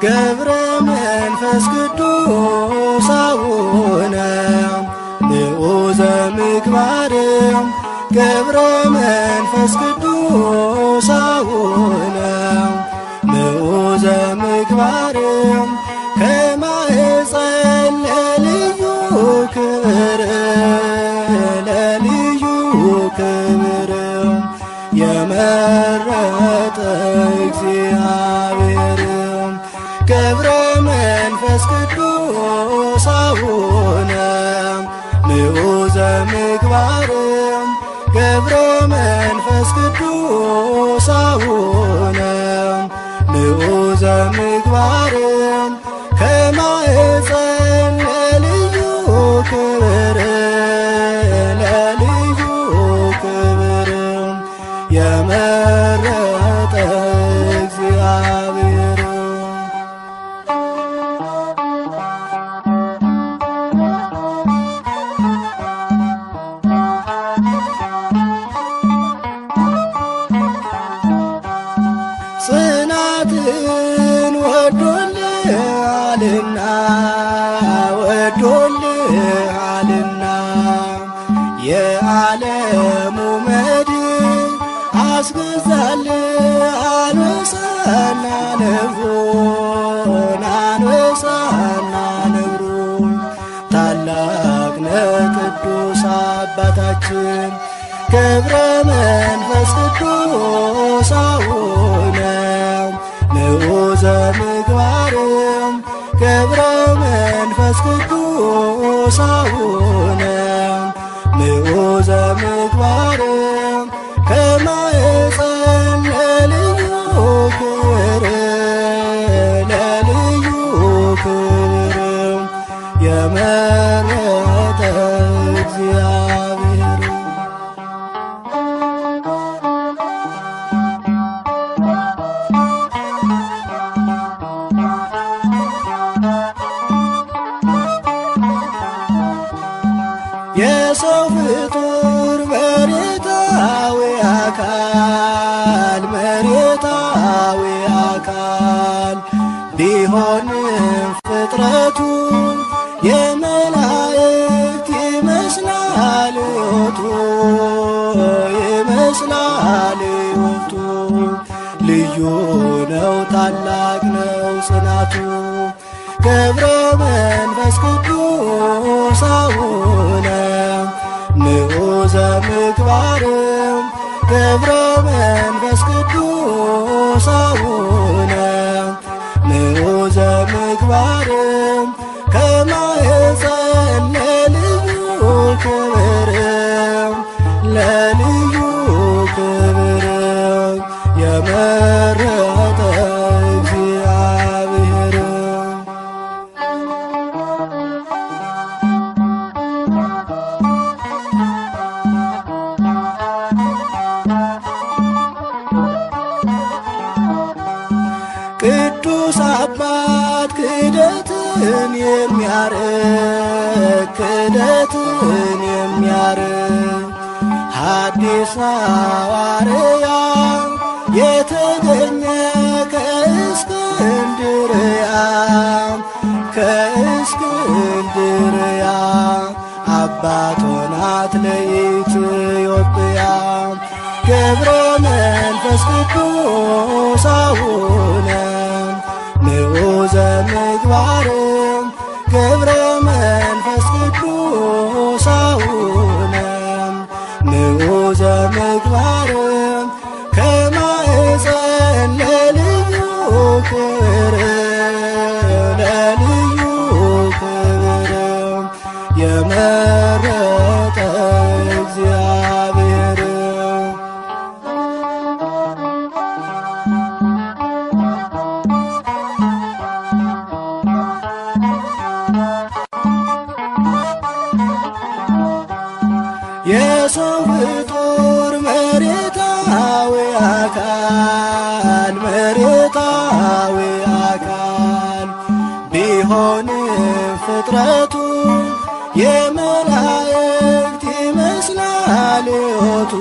ገብረ መንፈስ ቅዱስ አቡነ ንዑዘ ምግባር ገብረ መንፈስ ቅዱስ አቡነ ንዑዘ ምግባር ከማህፀን ለልዩ ክብር ለልዩ ክብር የመረጠ እግዚአብሔር ገብረ መንፈስ ቅዱስ አቡነ ንዑዘ ምግባር ገብረ መንፈስ ቅዱስ አቡነ ንዑዘ ምግባር ከማኅፀን ለልዩ ክብር ለልዩ ክብር የመረጠ እግዚአብሔር። ጽናትን ወዶልሃልና ወዶልሃልና የዓለሙ መድን አስገዛል አንበሳና ነብሩን አንበሳና ነብሩን። ታላቅ ነህ ቅዱስ አባታችን ገብረ መንፈስ ቅዱስ አቡነ ንዑዘ ምግባር ገብረ መንፈስ ቅዱስ አቡነ ንዑዘ ምግባር ከማኅፀን ለልዩ ክብር ለልዩ ክብር የመረጠ እግዚአብሔር። የሰው ፍጡር መሬታዊ አካል መሬታዊ አካል ቢሆንም ፍጥረቱ የመላእክት ይመስላል ሕይወቱ ይመስላል ሕይወቱ። ልዩ ነው ታላቅ ነው ጽናቱ ገብረ መንፈስ ቅዱስ አቡነ ንዑዘ ምግባር ገብረ መንፈስ ቅዱስ አቡነ ንዑዘ ምግባር ከማኅፀን ለልዩ ክብር ለልዩ ክብር የመረጠ እግዚአብሔር። ቅዱስ አባት ክህደትን የሚያርቅ ክህደትን የሚያርቅ ሐዲስ ሐዋርያ የተገኘ ከእስክንድርያ ከእስክንድርያ አባት ሆናት ለኢትዮጵያ ገብረ መንፈስ ቅዱስ አቡነ ንዑዘ ምግባር ገብረ መንፈስ ቅዱስ አቡነ ንዑዘ ምግባር ከማኅፀን ለልዩ ክብር ለልዩ ክብር የመረጠ እግዚአብሔር። የሰው ፍጡር መሬታዊ አካል መሬታዊ አካል ቢሆንም ፍጥረቱ የመላእክት ይመስላል ሕይወቱ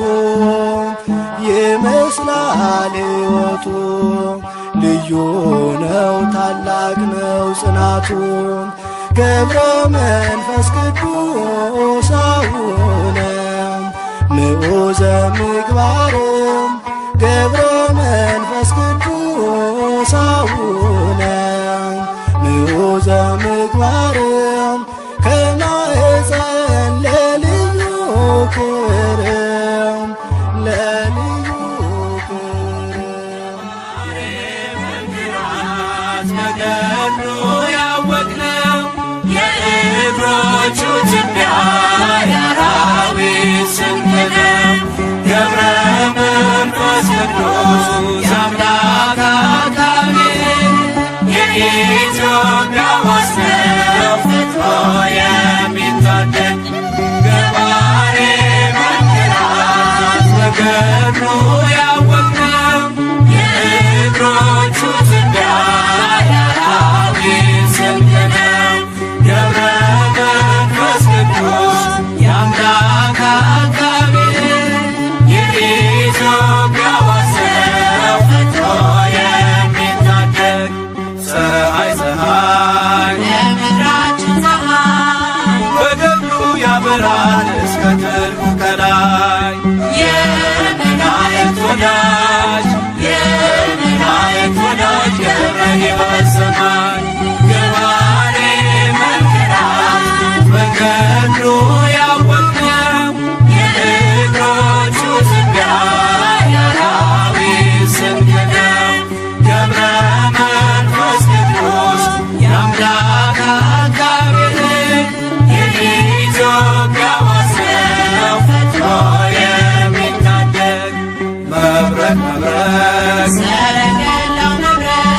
ይመስላል ሕይወቱ። ልዩ ነው ታላቅ ነው ጽናቱ ገብረ መንፈስ ቅዱስ አቡነ ንዑዘ ምግባር ገብረ መንፈስ ቅዱስ አቡነ ንዑዘ ምግባር ከማኅፀን ክብር፣ ለልዩ ክብር። በገድሉ ያወቅነው የእግሮቹ ትቢያ የአራዊት ስንቅ ነው። ገብረ መንፈስ ቅዱስ የአምላክ አካል የኢትዮጵያ ዋስ ነው ፈጥኖ የሚታደግ። ገባሬ መንክራት በገድሉ ያወቅነው የእግሮቹ ትቢያ የአራዊት ስንቅ ነው። ገብረ መንፈስ ቅዱስ የአምላክ አካል የኢትዮጵያ ዋስ ነው ፈጥኖ የሚታደግ። ፀሐይ ፀሐይ የምድራችን ፀሐይ በገድሉ ያበራል እስከ ጥልቁ ከላይ። የመላእክት ወዳጅ፣ የመላእክት ወዳጅ ገብረ ሕይወት ሰማይ። ገባሬ መንክራት በገድሉ ያወቅነው የእግሮቹ ትቢያ የአራዊት ስንቅ ነው። ገብረ መንፈስ ቅዱስ የአምላክ አቃቤ የኢትዮጵያ ዋስ ነው ፈጥኖ የሚታደግ። መብረቅ መብረቅ ሰረገላው መብረቅ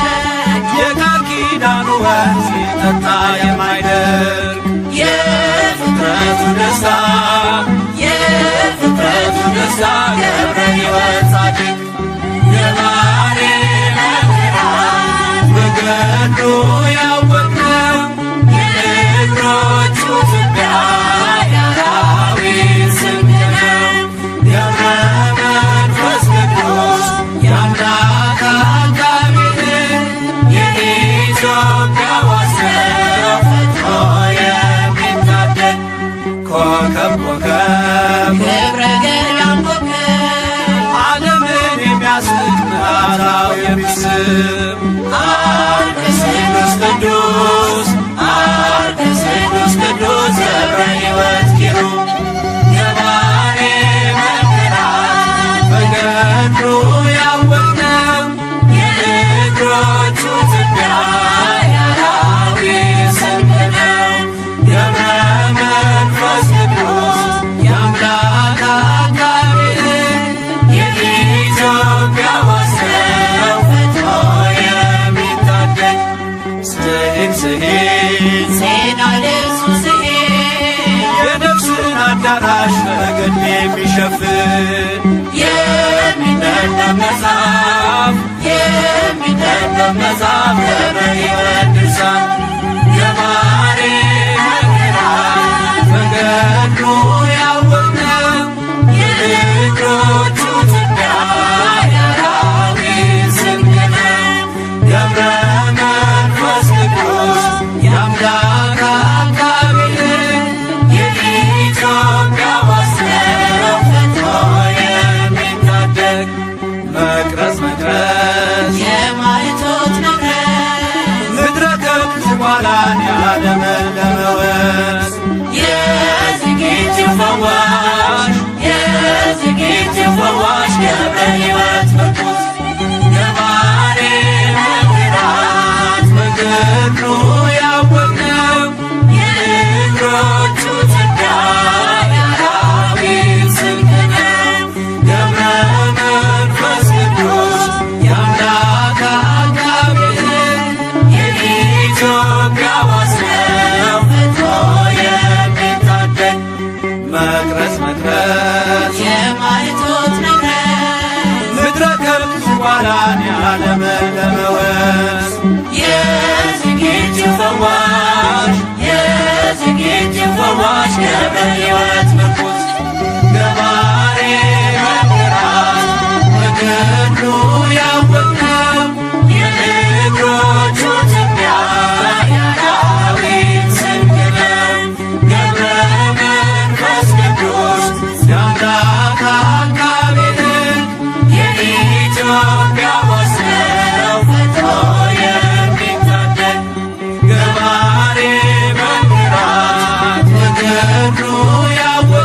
የቃል ኪዳኑ ወንዝ ሲጠጣ የማይደርቅ የፍጥረቱ ደስታ፣ የፍጥረቱ ደስታ ገብረ ሕይወት ጻድቅ። ገባሬ መንክራት በገድሉ ያወቅነው የእግሮቹ ትቢያ የአራዊት ስንቅ ነው። ገብረ መንፈስ ቅዱስ የአምላክ አቃቤ የኢትዮጵያ ዋስ ነው ፈጥኖ የሚታደግ። ኮከብ ኮከብ ክብረ ገዳም ኮከብ ዓለምን የሚያስቅ መዓዛው የሚስብ አርከ ስሉስ ቅዱስ፣ አርከ ስሉስ ቅዱስ ገብረ ሕይወት ኪሩብ። ገባሬ መንክራት በገድሉ ያወቅነው የእግሮቹ ትቢያ የአራዊት ስንቅ ነው። ገብረ መንፈስ ቅዱስ የአምላክ አቃቤ የኢትዮጵያ ዋስ ነው ፈጥኖ የሚታደግ። ስሂን ስሂን ዜና ልብሱ ስሄድ የነፍስን አዳራሽ በገድል የሚሸፍን የሚነበብ መጽሐፍ፣ የሚነበብ መጽሐፍ ገብረ ሕይወት ድርሳን። ገባሬ መንክራት በገድሉ ያወቅነው የእግሮቹ ትቢያ የአራዊት ስንቅ ነው። ገብረ መንፈስ ቅዱስ የአምላክ አቃቤ የኢትዮጵያ ዋስ ነው ፈጥኖ የሚታደግ። መቅረዝ መቅረዝ የማኅቶት መቅረዝ ምድረ ከብት ኋላን ያለመለመ ወንዝ የዝግጅት ፈዋሽ፣ የዝግጅት ፈዋሽ ገብረ ሕይወት ምርኩዝ። ገባሬ መንክራት በገድሉ ያወቅነው የእግሮቹ ትቢያ የአራዊት ስንቅ ነው። ገብረ መንፈስ ቅዱስ የአምላክ አቃቤ የኢትዮጵያ ዋስ ነው ፈጥኖ የሚታደግ። መቅረዝ መቅረዝ የማኅቶት መቅረዝ ምድረ ከብት ኋላን ያለመለመ ወንዝ የዝግጅት ፈዋሽ፣ የዝግጅት ፈዋሽ ገብረ ሕይወት ምርኩዝ። ገባሬ መንክራት በገድሉ ያወቅነው የእግሮቹ ትቢያ የአራዊት ስንቅ ነው። ገብረ መንፈስ ቅዱስ የአምላክ አቃቤ የኢትዮጵያ ዋስ ነው ፈጥኖ የሚታደግ። ገባሬ መንክራት በገድሉ ያወቅነው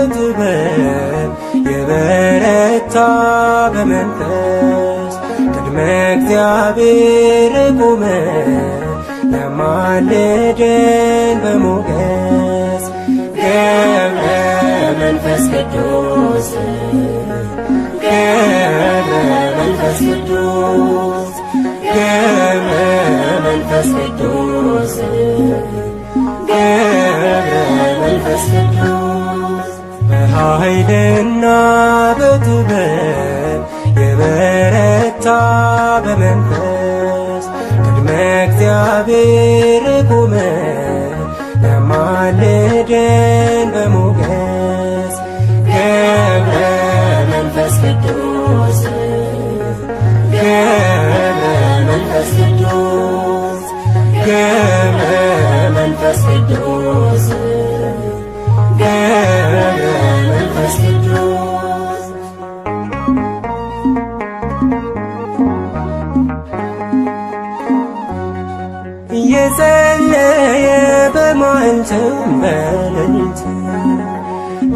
በጥበብ የበረታ በመንፈስ ቅድመ እግዚአብሔር ቆመ ያማልደን በሞገስ ገብረ መንፈስ ቅዱስ ገብረ መንፈስ ቅዱስ ገብረ መንፈስ ቅዱስ ገብረ መንፈስ ቅዱስ በኃይልና በጥበብ የበረታ በመንፈስ ቅድመ እግዚአብሔር ቆመ ያማልደን በሞገስ ገብረ መንፈስ ቅዱስ ገብረ መንፈስ ቅዱስ ገብረ መንፈስ ቅዱስ ገብረ መንፈስ ቅዱስ። እየጸለየ በመዓልትም በሌሊት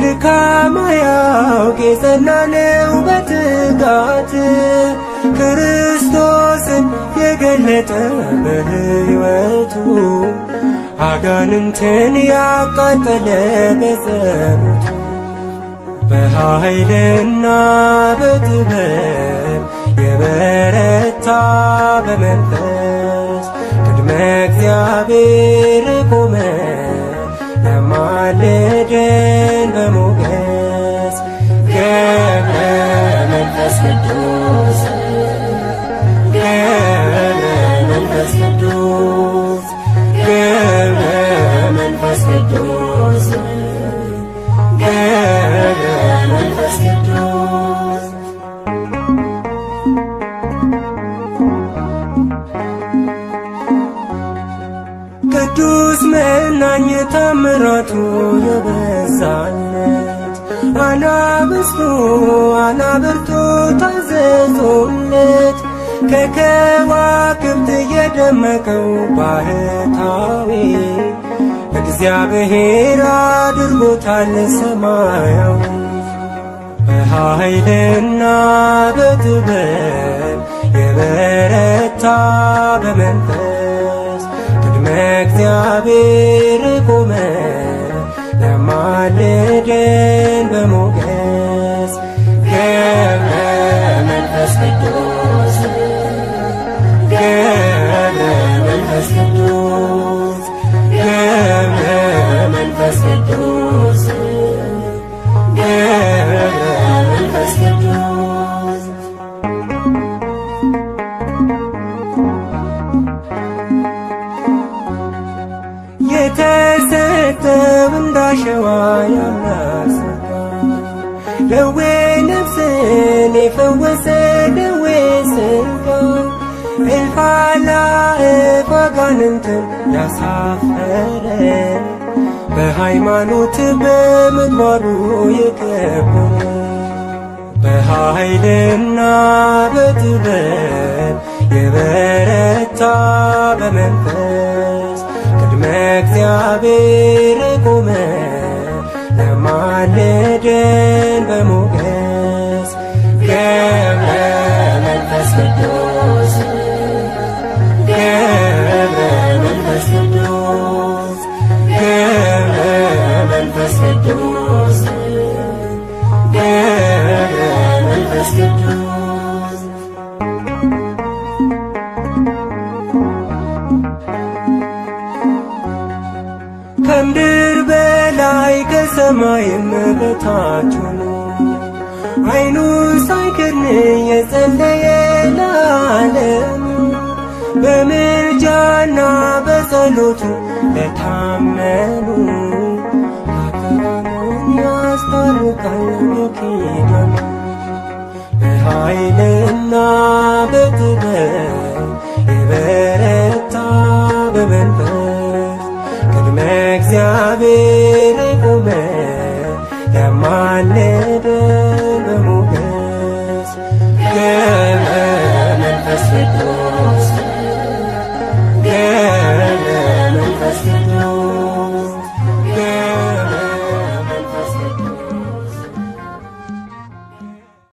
ድካም አያውቅ የጸና ነው በትጋት ክርስቶስን የገለጠ በሕይወቱ አጋንንትን ያቃጠለ በጸሎቱ በኃይልና በጥበብ የበረታ በመንፈስ ቅድመ እግዚአብሔር ቆመ ያማልደን በሞገስ ገብረ መንፈስ ቅዱስ ገብረ መንፈስ ቅዱስ ገብረ መንፈስ ቅዱስ ገብረ መንፈስ ቅዱስ። ቅዱስ መናኝ ታምራቱ የበዛለት አናብስቱ አናብርቱ ታዘዙለት ከከዋክብት የደመቀው ባህታዊ እግዚአብሔር አድርጎታል ሰማያዊ በኃይልና በጥበብ የበረታ በመንፈስ ቅድመ እግዚአብሔር ቆመ ያማልደን በሞገስ ገብረ መንፈስ ቅዱስ ገብረ መንፈስ ቅዱስ ገብረ መንፈስ ቅዱስ ገብረ መንፈስ ቅዱስ። የተሰጠው እንዳሸዋ የአምላክ ጸጋ ደዌ ነፍስን የፈወሰ ደዌ ሥጋ እልፍ አእላፍ አጋንንትን ያሳፈረ በሃይማኖት በምግባሩ የከበረ በኃይልና በጥበብ የበረታ በመንፈስ ቅድመ እግዚአብሔር ቆመ ያማልደን በሞገስ ገብረ መንፈስ ቅዱስ ገብረ መንፈስ ቅዱስ ገብረ መንፈስ ቅዱስ ገብረ መንፈስ ቅዱስ። ከምድር በላይ ከሰማይም በታች ሆኖ ዓይኑን ሳይከድን የጸለየ ለዓለም በምልጃና በጸሎቱ ለታመኑ ኃጥአንን ያስታርቃል በኪዳኑ በኃይልና በጥበብ የበረታ በመንፈስ ቅድመ እግዚአብሔር ቆመ ያማልደን